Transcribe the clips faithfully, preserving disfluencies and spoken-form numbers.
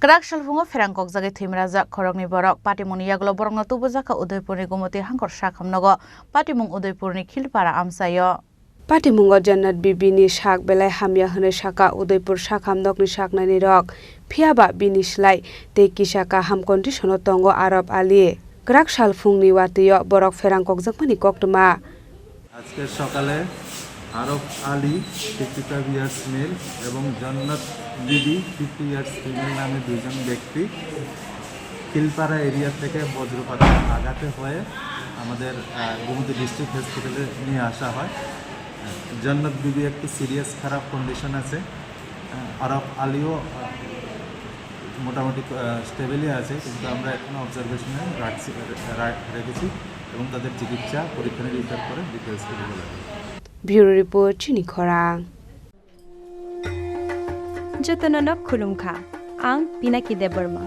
Kwrak salphungo pherang kokjagwi thwimrajak khoroknwi borok. Patimungni yagulo borokno tubujakha Udaipurni Gumoti Hangkor sakhamnogo, patimung Udaipurni Khilpara amchaio. Patimungo Jannat Bibi ni sak belai hamya hwnwi sakha Udaipur sakham nokni saknainirok, phiyaba bini slai tei kisa kaham condition o tongo Arab Ali. Kwrak salphungni watwi o borok pherang kokjakmani koktwma. আজকের সকালে Arab Ali, fifty five years male, এবং জন্নত বিবি, fifty years female নামে দুইজন ব্যক্তি খিলপাড়া এরিয়া থেকে বজ্রপাতের আঘাতে হয়ে আমাদের, আহ, গোমতী ডিস্ট্রিক্ট হসপিটালে নিয়ে আসা হয়। জন্নত বিবি একটু সিরিয়াস খারাপ কন্ডিশন আছে। আহ, আরব আলীও, আহ, মোটামুটি, আহ, স্টেবলই আছে, কিন্তু আমরা এখনো অবজারভেশনে রাখছি, রা-, রেখেছি এবং তাদের চিকিৎসা পরীক্ষা নিরীক্ষার পরে ডিটেলস বলে দেবো। Bureau Report, Chini Khorang. Jotono no khulumkha. Ang Pinaki Debbarma.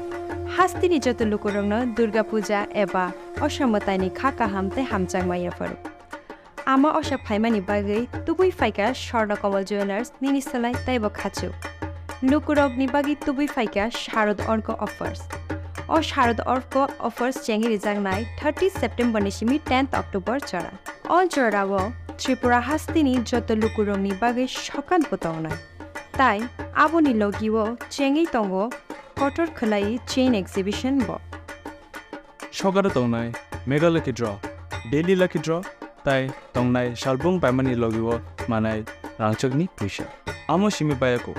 Hasteni joto lukurokno Durga Puja eba Osha mwtaini kha kaham tei hamjakma yapharo. Ama Osha phaimani bagwi tubui phaikha Swarna Kamal Jewellers nini slai teibo khachuk. Lukurokni bagwi tubui phaikha Sharad Orko Offers. O Sharad Orko Offers chengwi rijaknai thirty September ni simi tenth October jora. O jorao Tripura hasteni joto lukurokni bagwi sokat bo tongnai. Tai aboni logio chengwi tongo kotor khwlai chain exhibition bo. Sokaro tongnai Mega Lucky Draw, Daily Lucky Draw, tai tongnai salbung paimani logio manai rangchakni puisa. Amo simi bayako,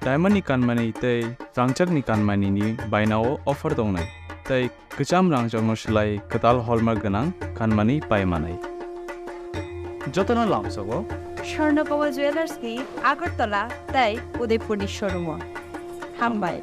diamond ni kanmani tei rangchakni kanmani ni bainao offer tongnai, tei kwcham rangchakno slai kwtal hallmark gwnang kanmani pai manai. Jotono lamsogo Swarna Kamal Jewellers ni Agartala tei Udaipur ni showroom o. Hambai.